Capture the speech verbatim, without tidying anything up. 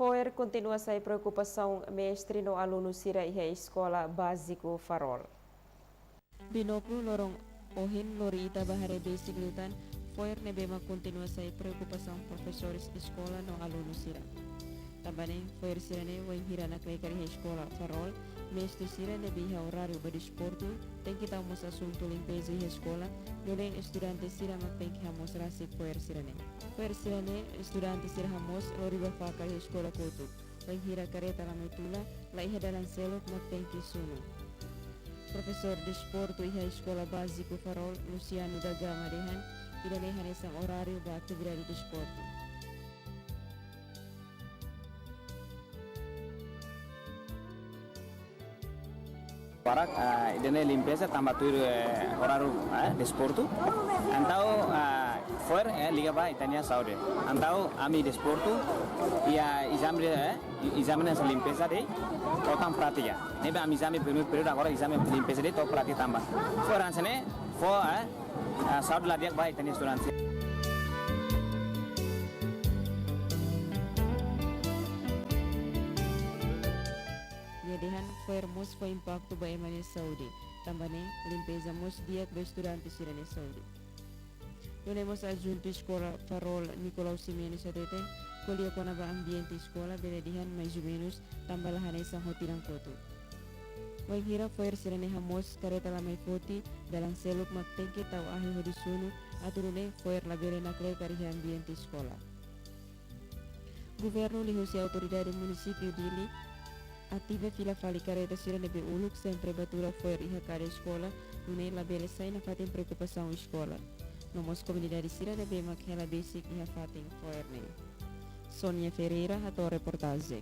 Fo'er kontinua sai preokupasaun mestre no alunu sira iha Eskola Báziku Farol. Binoklu, loron ohin lori ita bá haree besik liután, fo'er ne'ebé mak kontinua sai preokupasaun profesores eskola no alunu sira. Tanba ne'e, fo'er sira-ne'e wainhira nakleker iha Eskola Farol, mestre sira ne'ebé iha oráriu ba desportu, tenke tau mós asuntu limpeza iha eskola, nune'e estudante sira mak tenke hamoos rasik fo'er sira-ne'e. Fo'er sira-ne'e, estudante sira hamoos lori bá fakar iha eskola kotuk. Wainhira karreta la mai tula, laiha dalan seluk mak tenke sunu. Profesór desportu iha Eskola Báziku Farol, Luciano da Gama dehan, ida-ne'e hanesan oráriu ba atividade desportu. Barak, ah, ida-ne'e limpeza tanba tuir, eh, oráriu, eh, desportu. Entaun, ah, fo'er, eh, liga ba ita-nia saúde. Entaun ami desportu, iha ezame, eh, ezame hanesan limpeza de'it, to'o tan prátika. Ne'ebé ami ezame primeiru períodu, agora ezame limpeza de'it, to'o prátika tanba. Fo'er hanesan ne'e, fó, eh, ah, saúde la di'ak ba ita-nia estudante. Nia dehan fo'er mós fó impaktu ba ema nia saúde. Tanba ne'e, limpeza mós di'ak ba estudante sira-nia saúde. Nune'e mós adjuntu Eskola Farol Nicolau Ximenes hateten, ko'alia kona-ba ambiente eskola bele dehan mais ou menus, tanba la hanesan ho tinan kotuk. Wainhira fo'er sira-ne'e hamoos karreta la mai foti, dalan seluk mak tenke tau ahi hodi sunu, atu nune'e fo'er labele nakleker iha ambiente eskola. Governu liuhusi Autoridade Munisípiu Dili ativa fila fali karreta sira ne'ebé uluk sempre bá tula fo'er iha kada eskola, nune'e labele sai nafatin preokupasaun eskola. No mós komunidade sira ne'ebé mak hela besik iha fatin fo'er ne'e. Sonia Ferreira hato'o reportajen.